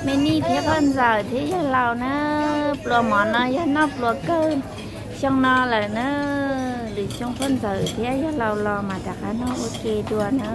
Me Nij thiab phauj Ntxawm thiab yawg laus na, pluas mov no yog noj pluas kawg xyoo no lawm na. Lwm xyoo phauj Ntxawm thiab yawg laus los mas rov qab noj ua ke dua na.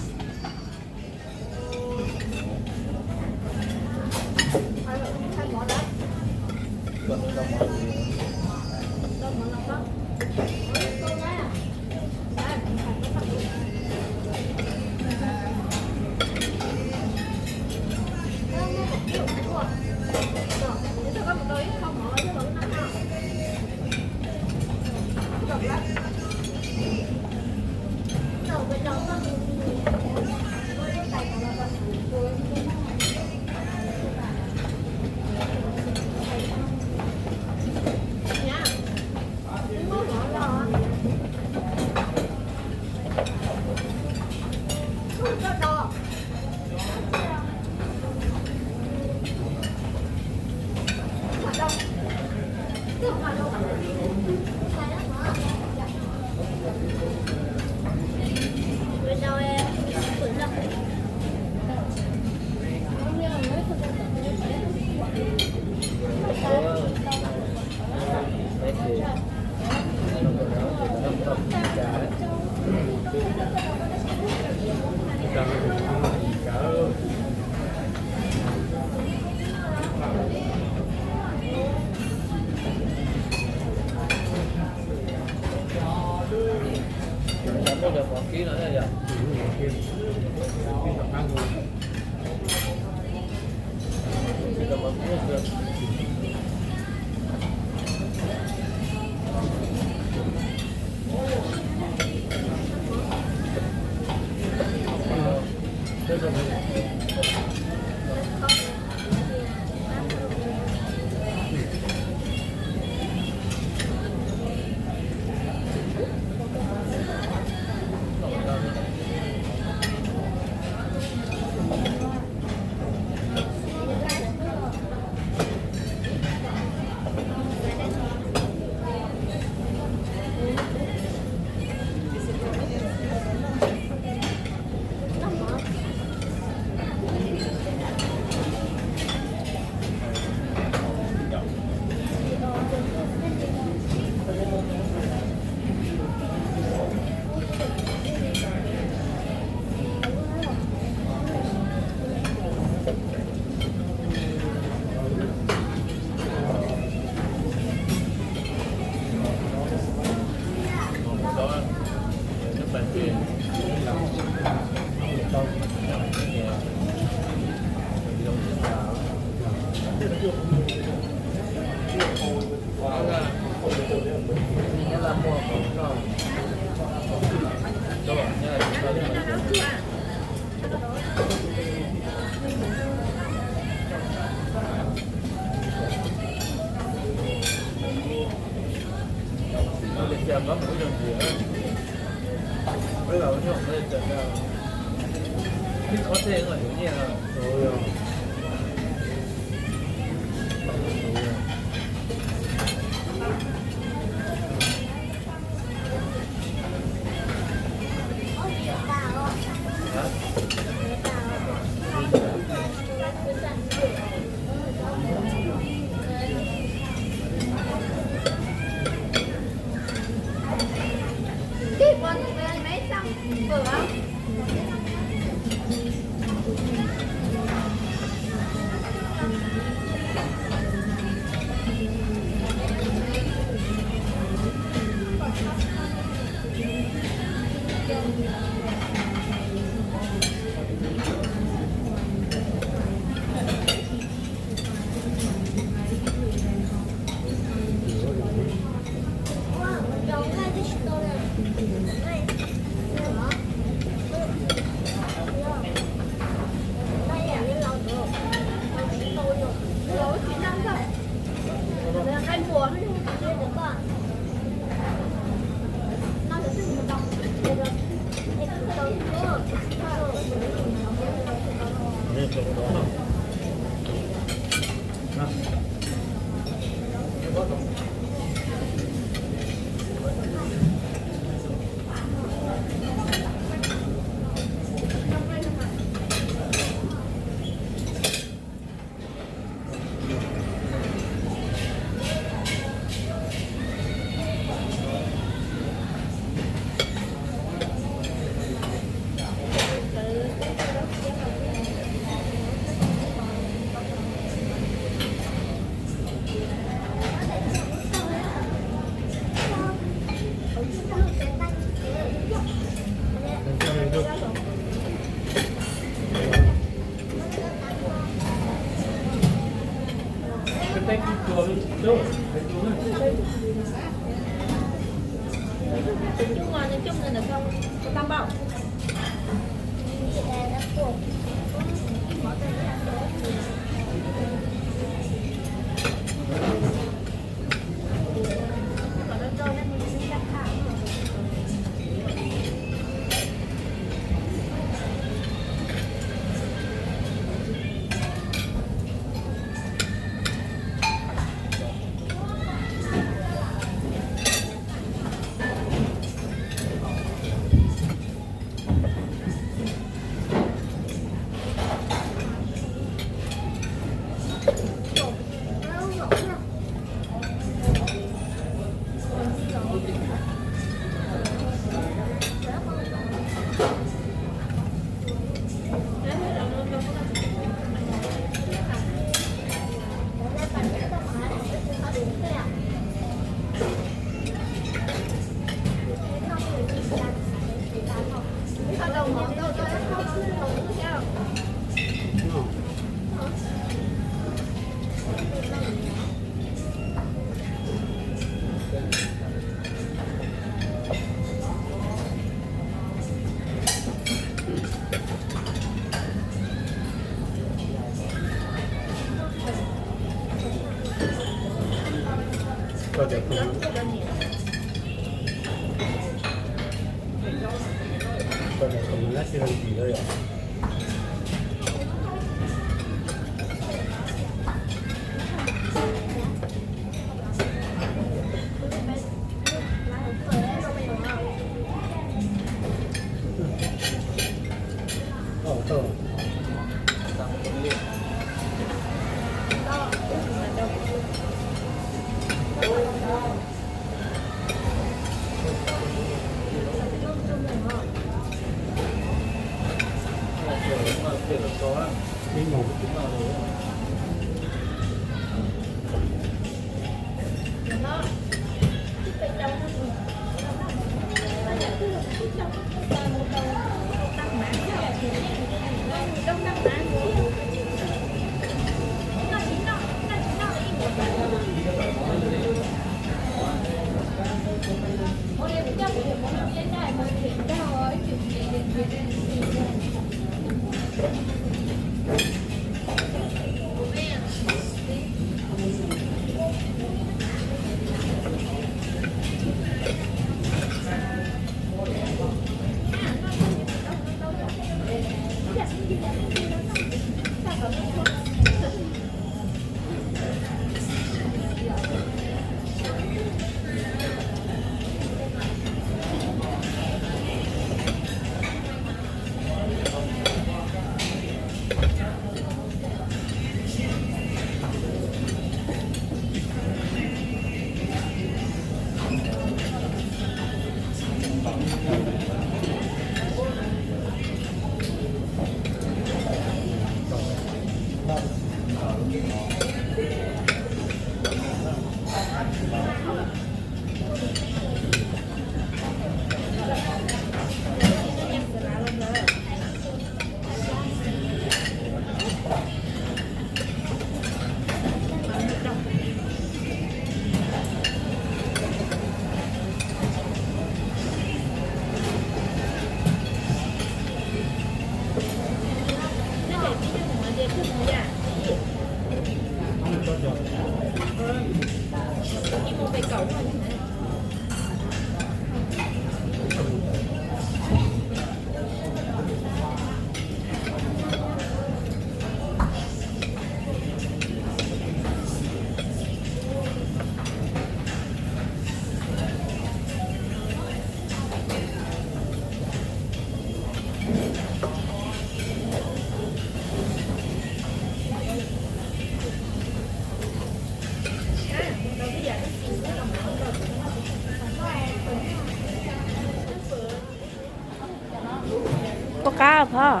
Poj qab phom,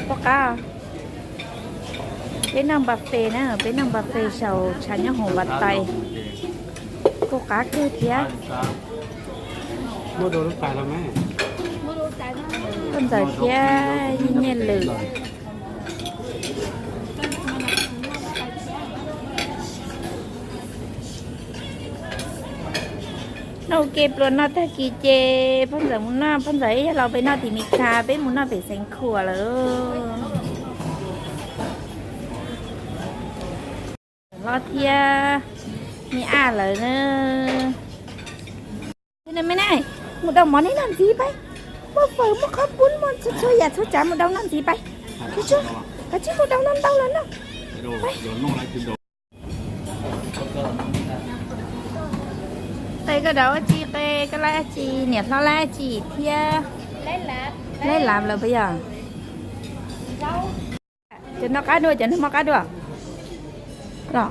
poj qab, peb noj npa fes na, peb noj npa fes xyaum tshav nyob hauv npa tais. Kuj qab kawg thiab. Koj ntxawm thiab Yij Nyiaj Lwm. Noj ua ke pluas no tag kis ces pog ntxawm mus noj, pog ntxawm ib yam los pem noj tim Mis Kas, peb mus noj pem Xeev Khuam lawm. Hlob thiab me ab lawv na. Me ne, mus daus mov neb noj ntxiv pab. Muaj fawm, muaj qhob pub, muaj txhua txhua yam txhua tsav, mus daus noj ntxiv pab. Kav tsij mus daus noj ntau los noj. Qe koj daus dab tsi, qe koj laib dab tsi, niam hlob laib dab tsi thiab? Laib lav lawm puas yog? Cov no qab dua, cov no muaj qab dua los?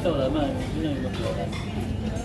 Tau lawm mas, ib leeg yuav pluav lawm.